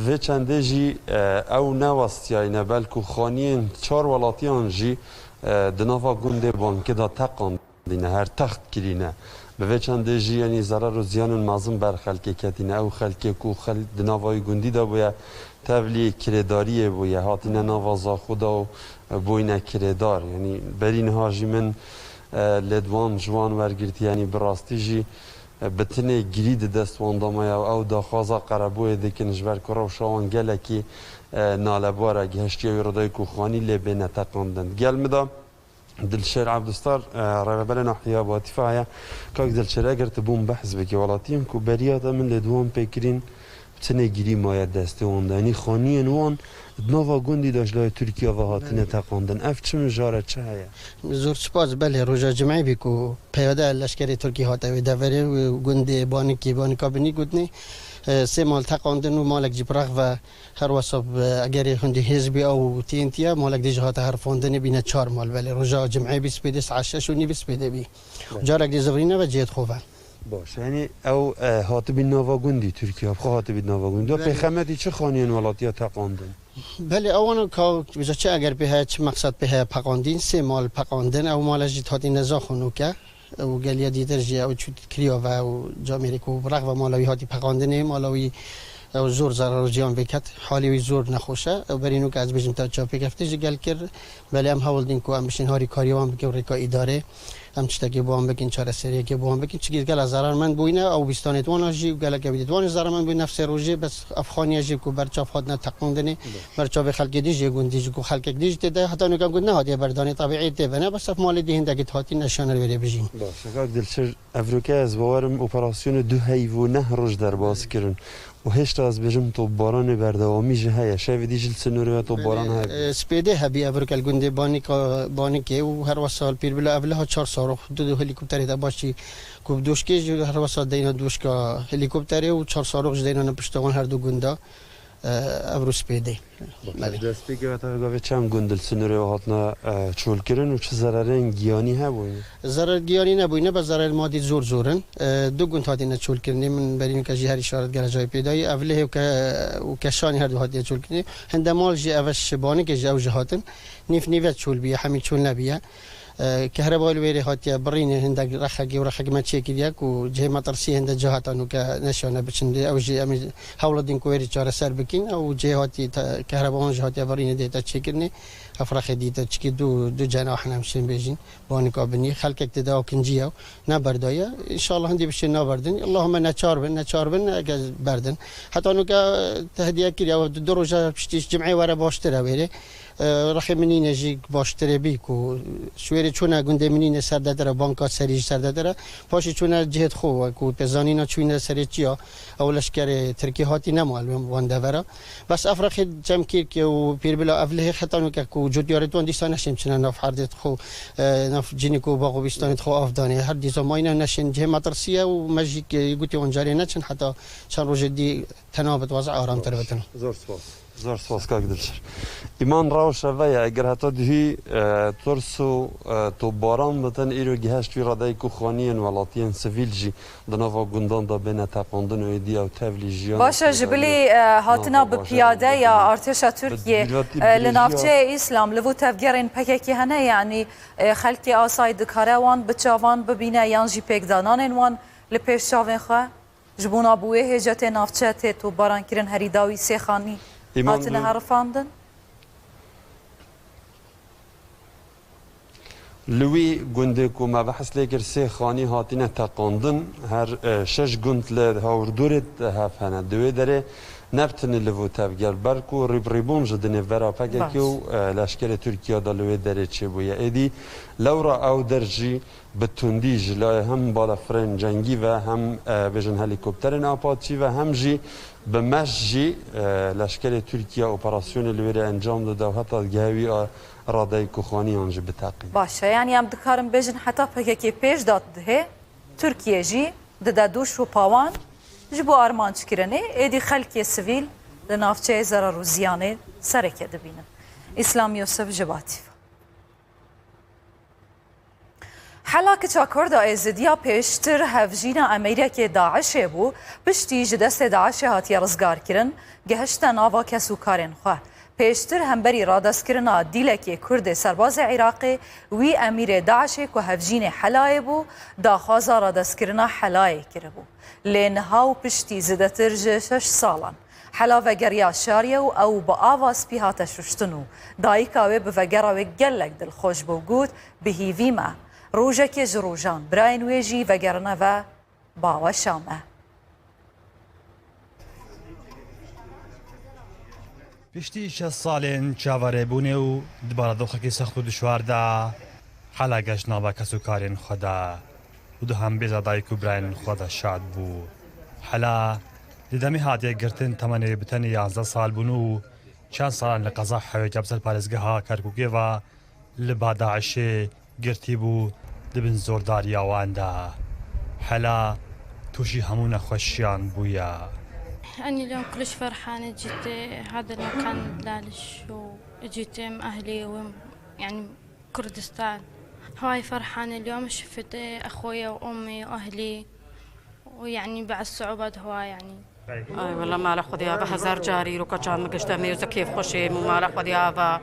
vê çendê jî, e, ew newestiyayne, belkû xaniyên çar welatiyan jî, e, di nava gundê Bankê de teqand. Dîne her text kirîne. Bi vê çendê jî, yanî, zerar û ziyanên mezin ber xelkê ketîne. Ew xelkê ku xel-, di nava wî gundî de bûye, tevlî kirêdariyê bûye, hatine nava Zaxo de û, e, bûyne kirêdar. Yanî, berî niha jî min, e, lê di wan ji wan wergirtî, yanî, bi rastî jî, e, bi tinê girî di dest wan de maye û ew daxwaza qerebûyê dikin, ji ber ku rewşa wan gelekî, e, nalebar e, gihiştiye wî rûdayê ku xanî lê bê neteqandin. Gel min de Dilşêr Ebdustar, e, rêveberê Nahiya Batîfa heye. Kak Dilşêr, eger tu bûn behs bikî, welatiyên ku beriya te min lê di wan pê kirîn, çinê girî maye destê wan de. Yanî xaniyên wan di nava gundî de ji layê Tirkiya ve hatine teqandin. Ev çi mijare, çi heye? Zor spas, belê, roja cimê bî ku peyade leşkerê Tirkî hate wê deverê, wê gundê Banikê, Banika Binî gotinê, e, sê mal teqandin û malek jî bi rex ve. Her wesa bi egerê hundî hêz bî ew tiyên tiya, malek dî jî hate herifandinê bîne çar mal belê. Roja cimê bî spêdê saet şeş û nîvê spêdê bî. Belê. Carek dî zivrîne ve cihê xwe ve. Baş, yanî ew, e, hatibî nava gundî Tirkiye, bi xwe hatibî nava gundî. Belê. Pêxemetî çi xaniyên welatiya teqandin? Belê, ewan ka, vêca çi eger pê heye, çi meqsed pê heye peqandîn, sê mal peqandin, ew male jî hatîne Zaxo nûke. Û geliya dîtir jî ew çû kiriya ve û camêrê ku bi rex ve mala wî hatî peqandinê, mala wî ew zor zerar û ziyan vêket. Halê wî zor nexweş e. Ew berî nûke ez bêjim te çapêkeftin ji gel kir. Belê em hewl dîn ku em bişên harîkariya wan bikin rêka îdarê. Em tiştekê bo wan bikin, çareseriyekê bo wan bikin. Çikî gela zerarmend bûyne, ew bîstanê wana jî û gelek evî dî wana zerarmend bû nefsê rojê, bes ev xaniya jî ku berçav hatine teqandinê. Berçavê xelkê dî jê gundî ji ku xelkek dî jî tê de, heta nûke em got nehatiye berdanê, tabîî tê bene, bes ev malê dî hindekî hatî neşanir wêrê bijîn. Baş, Kak Dilşêr, evroke ez bawerim operasyonê du heyv û neh roj derbas kirin û hêşta ez bêjim topbaranê berdewamî jî heye. Şevê dî jî li sinûrê ve topbaran hebe. E, spêdê hebî evroke li gundê Banika, Banikê û her wesa li Pîrbila Evliha çar sarox, du, du helîkopterê de başî ku bi doşkê jî her wesa deyna doşka helîkopterê û çar sarox jî deyna pişta wan her du gunda. E, ev rû spêdê. Belê. Destpêkê ve tevê gavê çend gund li sinûrê ve hatine, e, çolkirin û çi zerarên giyanî hebûne? Zerar giyanî nebûne, bes zerar madî zor zor in. E, du gund hatine çolkirinê, min berî nûke jî her îşaret gere cayê pê dayî. Evlihê û ke-, û Keşanî her du hatiye çolkirinê. Hinde mal jî ev ji Banikê jî ew jî hatin. Nîv nîve çol bîye, hemî çol nebiye. E, kehreba li wêrê hatiye birîne, hindek rexekê û rexek me çêkiriye ku cihê metirsiyê hindek cihata nûke neşane biçin lê. Ew jî em ê hewl dîn ku wêrê çareser bikin. Ew cihê hatî te-, kehreba wan jî hatiye birîne dê te çêkirinê. Ev rexê dî te çikî du, du cenah ne em şên bêjin. Banika binî. Xelkek tê de akinci ye. Neberdaye. Înşallah hindî bişên naberdin. Allahümme neçar bin, neçar bin, eke berdin. Heta nûke tehdiye kiriye. Du roja piştî cimê were baştir e wêrê. E, rexê min nîne jî baştirê bî ku ji wêrê çûne gundê min nîne serdetire, banka serî jî serdetire. Paşê çûne cihê xwe, wekû pêzanîna çûyîne serê çiya, ew leşkerê tirkî hatî nema li wan devera. Bes ev rexê Çemkîrkê û Pîrbila ev lihê xetanûke ku cotiyarê wan dîsa neşên çine nav herdê xwe, e, nav cînî ku bax û bîstanê xwe av danê. Her dîsa mayîne neşên cihê metirsî ye û me jî gotî wan carê neçin heta çend rojê dî tenabit weza aramtir bitin. Zor spas. Zor spas kak Dilşir. Îman rewşe ve ye, eger heta duhî, e, tirs û, e, topbaran bitin, îro gihişt wî radeyê ku xaniyên welatiyên sivîl jî di nava gundan de bêne teqandin û êdî ew tevlî jiyan Baş e, ji bilî, e, hatina bi piyade ya artêşa Tirkiyê, e, li navçeyê Îslam, li vû tevgerên P K K hene, yanî, e, xelkê asayî dikare wan bi çavan bibîne yan jî pêkdananên wan li pêş çavên xwe? Ji bona bi wê hêcetê navçe tê topbarankirin, herî dawî sê xanî Îman hatine bi- herifandin. Li wî gundê ku me behs lê kir, sê xanî hatine teqandin. Her, e, şeş gund li hawrdûrê hev hene. Di wê derê ne bi tenê li vû tevger, ber ku rîbrîbûn ji di nêvbera P K K û, e, leşkerê Tirkiye de li wê derê çêbûye. Êdî lewra ew der jî bi tundî ji layê hem balafirên cengî ve hem, e, bêjin helîkopterên apaçî ve hem jî bi meş jî, e, leşkerê Tirkiye operasyonê li wê re encam dide û heta digehe wî, e, radeyê ku xaniyan jî biteqîne. Baş e, yanî em dikarin bêjin heta P K K pêş de dihê, Tirkiye jî dide dûş û pawan ji bo armanc kirinê, êdî xelkê sivîl li navçeyê zerar û ziyanê sereke dibînin. Îslam Yusuf ji Batî ve. Hela kiça Kurda Êzidiya pêştir hevjîna emîrekê DAIŞê bû, piştî ji destê DAIŞê hatiye rizgarkirin, gihişte nava kes û karên xwe. Pêştir hemberî radestkirina dîlekê Kurdê serbazê Iraqê, wî emîrê DAIŞê ku hevjînê Helayê bû, daxwaza radestkirina Helayê kiribû. Lê niha û piştî zêdetir ji şeş salan, Hela vegeriya şariye û ew bi ava spî hate şuştin û dayika wê bi vegera wê gelek dilxweş bû û got, bi hîvî me. Rojekê ji rojan birayên wê jî vegerine ve baweşa me. Piştî şeş salên çaverêbûnê û di baradoxekî sext û dişwar de, Hela geşt nava kes û karên xwe de û di hembêza dayik û birayên xwe de şad bû. Hela di demê hatiye girtin temenê wê bi tenê yanzdeh sal bûn û çend salan li qeza Hewêca bi ser parêzgeha Kerkûkê ve li ba DAIŞê girtî bû, di bin zordariya wan de. Hela tûşî hemû nexweşiyan bûye. أنا اليوم كلش فرحانة، جيت هذا المكان لالش وجيت أهلي وين، يعني، كردستان. هواي فرحانة اليوم شفت أخويا وأمي وأهلي، ويعني بعد صعوبات هواي يعني. Ay wela mala Xwedê ava hezar carî roka çav min gişte me yoze kêf xweşê û mala Xwedê ava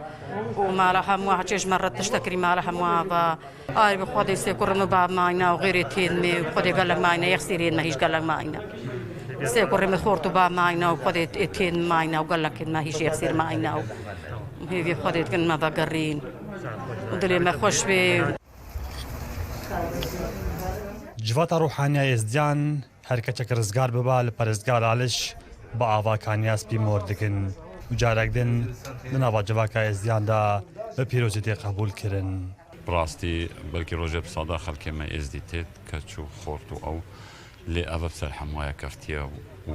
û mala hemû hecê ji me re tiştekirî mala hemû ava. Ay bi Xwedê sê kurê min bav mayna û xêrê tên me û Xwedê gelek mayna yexsîrên me hîç gelek mayna. Sê kurê min xort û bav mayna û Xwedê tên mayna û gelekên me hîç yexsîr mayna û Hêvî Xwedê dikin me vegerîn. Dilê me xweş bê. Civata ruhaniya Êzdiyan, her keçek rizgar biba li perestgeha Laliş bi ava kaniya spî mor dikin û carek din di nava civaka Êzdiyan de bi pîrozî tê qebûl kirin. Bi rastî belkî rojê bi sada xelkê me Êzdî tê, keç û xort û ew. Lê ev bi ser hemûya keftiye û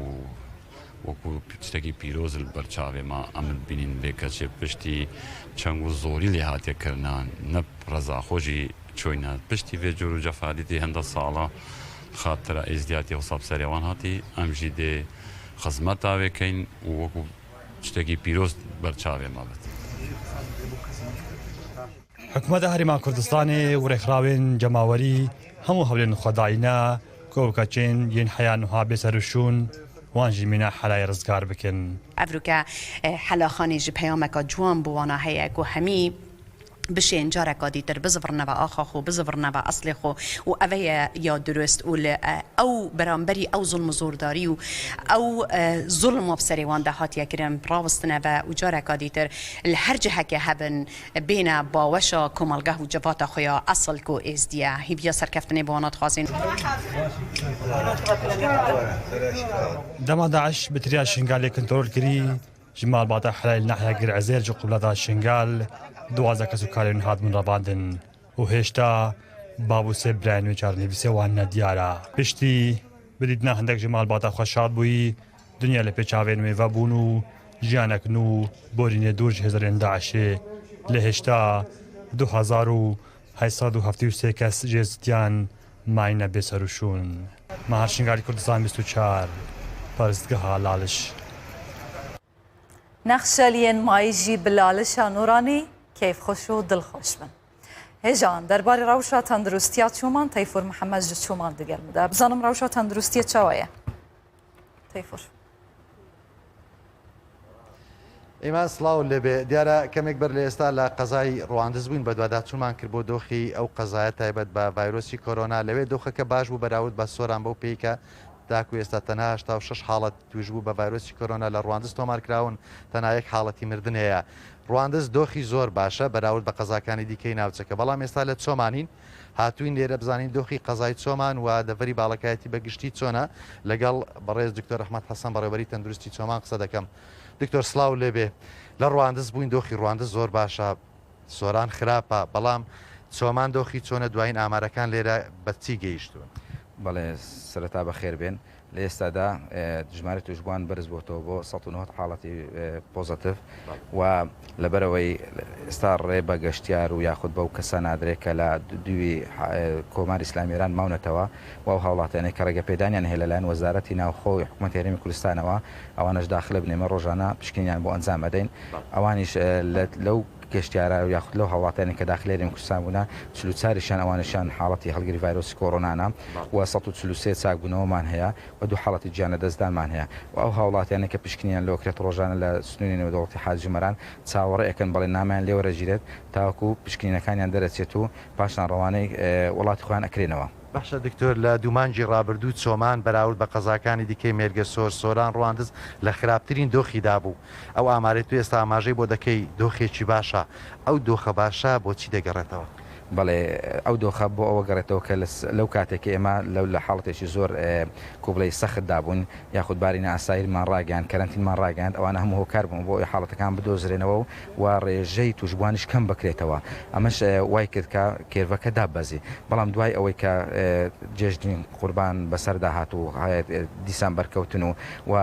wekû tiştekî pîroz li ber çavê me em dibînin vê keçê piştî çeng û zorî lê hatiye kirine, ne bi reza xwe jî çûyne. Piştî vê cor û cefa dîtî henda sala xatira êzdiyatî wisa bi serê wan hatî, em jî dê xizmeta wê keyn û wekû tiştekî pîroz ber çavê me bit. Hikûmeta Herêma Kurdistanê û rêkxirawên cemawerî hemû hewlên xwe dayîne ku ew keçên yên heya nuha bê serûşûn, wan jî mîna Helayê rizgar bikin. Evroke, e, Hela Xanê jî peyameka ciwan bo wana heye ku hemî bişên careka dîtir bizivirine ve axa xwe, bizivirine ve eslê xwe û eve ye ya durust û li, e, ew beramberî ew zulm û zordarî û ew, e, zulm wa bi serê wan de hatiye kirin rawistine ve û careka dîtir li her cihekê hebin bêne baweşa komelgeh û civata xwe ya esil ku êzdiye. Hîviya serkeftinê bi wana dixwazin. Dema DAIŞ bi tiriya Şingalê kontrol kirî, ji malbata Helal Nahya Gir Ezer ji qubla da Şingal, duwazdeh kes û karên hatibûn revandin û hêşta bav û sê birayên wê çarenivîsê wan nediyar e. Piştî bi dîtina hindek ji malbata xwe şad bûyî, dinya li pê çavên wê vebûn û jiyanek nû borînê dûr ji hêzerên DAIŞê li hêşta du hezar û heşt sed û heftê û sê kes jê zitiyan mayîne bê ser û şûn. Mahar Şingalî, Kurdistan bîst û çar, Parêzgeha Laliş. Nexşeliyên mayî jî bi Lalişa Nûranî keyfxweş û dilxweş bin. Hêjan, derbarê rewşa tenduristiya Çoman, Teyfûr Mihemed ji Çoman digel min de. Bizanim rewşa tenduristiye çawa ye? Teyfûr. ئیمان، سڵاو لێ بێ. دیارە کەمێک بەر لە ئێستا لە قەزای ڕواندز بووین، بە دواداچوونمان کرد بۆ دۆخی ئەو قەزایە تایبەت بە ڤایرۆسی کۆرۆنا. لەوێ دۆخەکە باش بوو بەراورد بە سۆران، بەو پێی کە تاکو ئێستا تەنها هەشتا و شەش حاڵەت توشبوو بە ڤایرۆسی کۆرۆنا لە ڕواندز تۆمار کراون، تەنها یەک حاڵەتی مردن هەیە. ڕواندز دۆخی زۆر باشە بەراورد بە قەزاکانی دیکەی ناوچەکە، بەڵام ئێستا لە چۆمانین، هاتووین لێرە بزانین دۆخی قەزای چۆمان و دەڤەری باڵەکایەتی بە گشتی چۆنە. لەگەڵ بەڕێز دکتۆر ئەحمەد حەسەن، بەڕێوەبەری تەندروستی چۆمان قسە دەکەم. دکتۆر، سڵاو لێ بێ. لە ڕواندز بووین، دۆخی ڕواندز زۆر باشە، سۆران خراپە، بەڵام چۆمان دۆخی چۆنە؟ دوایین ئامارەکان لێرە بە چی گەیشتوون؟ بەڵێ، سەرەتا بەخێر بێن. لە ئێستادا، ئێ، ژمارەی توشبووان بەرز بۆتەوە بۆ سەد و نەوەد حاڵەتی، ئێ، پۆزەتیڤ. بەڵێ. و لەبەرەوەی ئێستا ڕێ بە گەشتیار و یاخود بەو کەسە نادرێ کە لە دو-، دووی ح-، ئێ، کۆماری ئیسلامی ئێران ماونەتەوە و ئەو هاوڵاتیانەی کە ڕێگەپێدانیان هەیە لەلایەن وەزارەتی ناوخۆ و حکوومەتی هەرێمی کوردستانەوە، ئەوانەش داخلە بنێمە ڕۆژانە پشکنینیان بۆ ئەنجام ئەدەین. بەڵێ. ئەوانیش، ئێ، لە، لەو گەشتیارە و یاخود لەو هاوڵاتیانی کە داخل هەرێمی کوردستان بوونە، چل و چار یان ئەوانشیان حاڵەتی هەڵگری ڤایرۆسی کۆرۆنانە. بەڵێ. و سەد و چل و سێ چاک بوونەوەمان هەیە و دوو حاڵەتی گیانە دەستدانمان هەیە و ئەو هاوڵاتیانە کە پشکنیان لەوە کرێت ڕۆژانە لە سنووری نێودەوڵەتی حاجی مەران چاوەڕێ ئەکەن، بەڵێ نامیان لێوەرەگیرێت تاوەکو پشکنینەکانیان دەرەچێت و پاشان ڕەوانەی، ئێ، وڵاتی خۆیان ئەکرێنەوە. باشە دکتۆر، لە دوو مانگی ڕابردوو چۆمان بەراورد بە قەزاکانی دیکەی مێرگە سۆر، سۆران، ڕواندز لە خراپترین دۆخیدا بوو. ئەو ئامارەی تو ئێستا ئاماژەی بۆ دەکەی دۆخێکی باشە. ئەو دۆخە باشە بۆچی دەگەڕێتەوە؟ بەڵێ، ئەو دۆخە بۆ ئەوە گەڕێتەوە کە لە س-، لەو کاتێک کە ئێمە لەو، لە حاڵەتێکی زۆر، ئێ، کۆبڵەی سەختدا بوون، یاخود باری نائاساییمان ڕاگەیاند، کەرەنتینمان ڕاگەیاند، ئەوانە هەموو هۆکار بوون بۆ ئەوەی حاڵەتەکان بدۆزرێنەوە و، و ڕێژەی توشبووانیش کەم بکرێتەوە. ئەمەش، ئێ، وای کرد کە کێرڤەکە دابەزی. بەڵام دوای ئەوەی کە، ئێ، جێژنی قوربان بەسەردا هات و، ئێ، دیسان بەرکەوتن و، و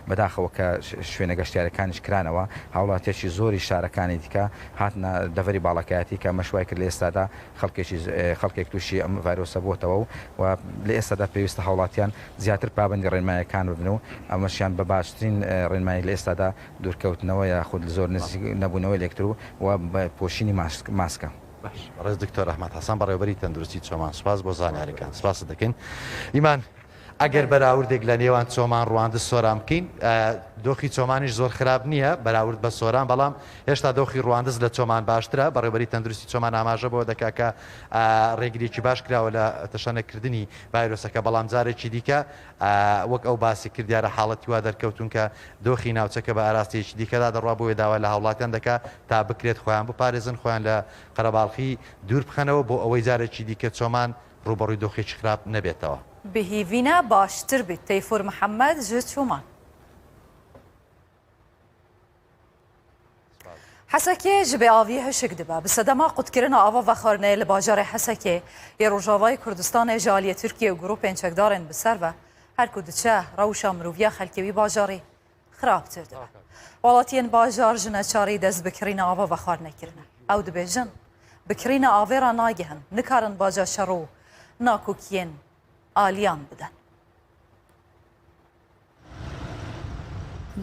بەداخەوە کە ش-، شوێنە گەشتیارەکانیش کرانەوە، هاوڵاتیەکی زۆری شارەکانی دیکە هاتنە دەڤەری باڵەکایەتی کە ئەمەش وای کرد لە ئێستادا خەڵکێکی ز-، ئێ، خەڵکێک تووشی ئەم ڤایرۆسە بۆتەوە و، و لە ئێستادا پێویستە هاوڵاتیان زیاتر پابەندی ڕێنماییەکان ببن و ئەمەشیان بە باشترین، ئێ، ڕێنمایی لە ئێستادا دوورکەوتنەوە یاخود زۆر نزیک نەبوونەوەی لەکتر و، و بە پۆشینی ماسک-، ماسکە. باش. بەڕێز دکتۆر ئەحمەد حەسەن، بەڕێوەبەری تەندروستی چۆمان، سوپاس بۆ زانیاریەکان. سپاست دەکەین. ئیمان، ئەگەر بەراوردێک لە نێوان چۆمان ڕواندز سۆران بکەین، ئە، دۆخی چۆمانیش زۆر خراپ نییە بەراورد بە سۆران، بەڵام هێشتا دۆخی ڕواندز لە چۆمان باشترە. بەڕێوەبەری تەندروستی چۆمان ئاماژە بۆ دەکا کە، ئە، ڕێگریەکی باش کراوە لە تەشەنەکردنی ڤایرۆسەکە، بەڵام جارێکی دیکە، ئە، وەک ئەو باسی کرد، دیارە حاڵەتی وا دەرکەوتون کە دۆخی ناوچەکە بە ئاراستەیەکی دیکەدا دەڕوا، بۆیە داوا لە هاوڵاتیان دەکا تا بکرێت خۆیان بپارێزن، خۆیان لە قەرەباڵخی دوور بخەنەوە، بۆ ئەوەی جارێکی دیکە چۆمان ڕوبەڕووی دۆخێکی خراپ نەبێتەوە. بهیڤینە باشتر بیت. تەیفور محەممەد ji Çoman. Hesekê ji bê aviyê hişk dibe. Bi sedema qutkirina ava vexwarinê li bajarê Hesekê yê Rojavayê Kurdistanê ji aliyê Tirkiye û grûpên çekdarên bi ser ve her ku diçe, rewşa miroviya xelkê wî bajarî xirabtir dibe. Welatiyên bajar ji neçarî dest bi kirîna ava vexwarinê kirine. Ew dibêjin, bi kirîna avê re nagihin, nikarin baca şer û nakokiyên aliyan bidin.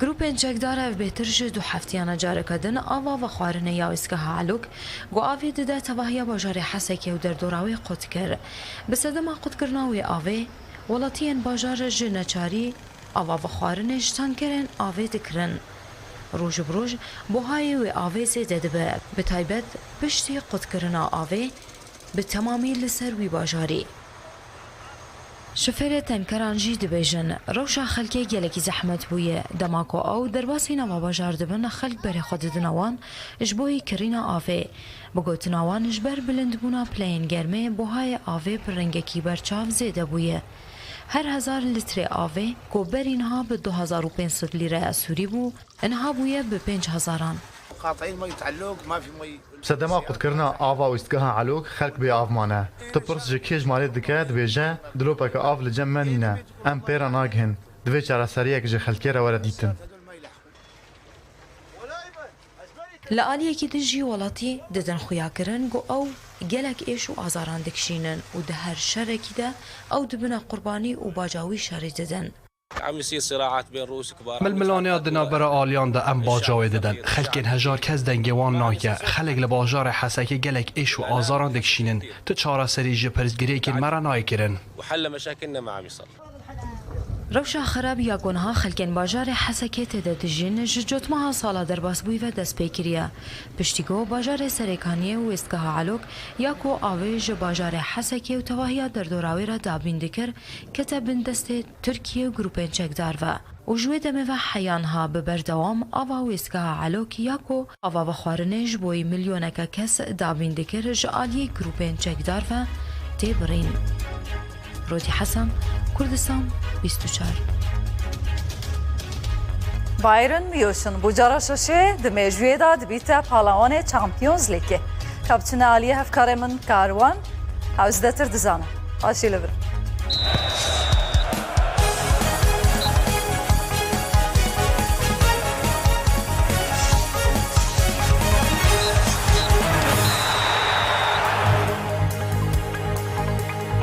Grûpên çekdar ev bêtir ji du heftiyana careke din ava vexwarinê ya Wîzgeha Elok, ku avê dide tevahiya bajarê Hesekê û derdora wê qut kir. Bi sedema qutkirina wê avê, welatiyên bajar ji neçarî ava vexwarinê ji tankerên avê dikirin. Roj bi roj buhayê wê avê zêde dibe, bi taybet piştî qutkirina avê bi temamî li ser wî bajarî. Şofêrê tenkeran jî dibêjin, rewşa xelkê gelekî zehmet bûye. Dema ku ew derbasî nava bajar dibin, xelk berê xwe didine wan ji bo hîkirîna avê. Bi gotina wan, ji ber bilindbûna pileyên germê, buhayê avê bi rengekî berçav zêde bûye. Her hezar litrê avê ku berî niha bi du hezar û pênc sed lîreya sûrî bû, niha bûye bi pênc hezaran. قاطعين مية علوق، ما في مي. Sedema qutkirina ava wîstgeha Elok, xelk bê av mane. Tu pirs ji kê ji malê dike, dibêje, dilopeke av li cem me nîne. Em pê re nagihin. Divê çareseriyek ji xelkê re were dîtin. Li aliyekî din jî welatî didin xuyakirin ku ew gelek êş û azaran dikişînin û di her şerekî de ew dibine qurbanî û baca wî şerî didin. عم يصير صراعات بين رؤوس كبار. Milmilaniya di navbera aliyan de em baca wê didin. Xelkên hejar kes dengê wan nake. Xelk li bajarê Hesekê gelek êş û azaran dikişînin. Tu çareserî ji pirsgirêkên me re nayê kirin. وحل مشاكلنا ما عم يصير. Rewşa xerab ya ku niha xelkên bajarê Hesekê tê de dijîn, ji cotmeha sala derbasbûyî ve dest pê kiriye. Piştî ku bajarê Serêkaniyê û wêstgeha Elok ya ku avê ji bajarê Hesekê û tevahiya derdora wê re dabîn dikir, kete bin destê Tirkiye û grûpên çekdar ve. Û ji wê demê ve heya niha bi berdewam ava wêstgeha Elok ya ku ava vexwarinê ji bo yî milyoneke kes dabîn dikir, ji aliyê grûpên çekdar ve tê birîn. Rodî Hesen, Kurdistan bîst û çar. Bayern München bo cara şeşê di mêjûyê de dibîte palawanê Champions Leagueê. Ka biçine aliyê hevkarê min Karwan, ew zêdetir dizane. Aşî li vir.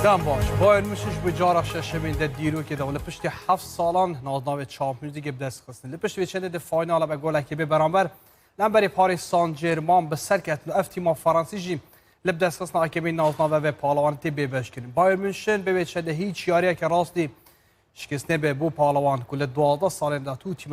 Dem baş. Bayern München ji bo cara şeşemîn di dîrokê de û li piştî heft salan naznavê Champions Leagueê bi dest xistin. Li pişt vê çendê di finala ve golekê bê beramber li hemberî Paris Saint-Germain bi ser ketin û ev tîma Fransî jî li bi dest xistina akê bê naznave vê palawanê tê bêbeş kirin. Bayern München bê vê çendê hîç yariyeke rastî şikestnê bê bo palawan ku li duwazdeh salên dahatû tîma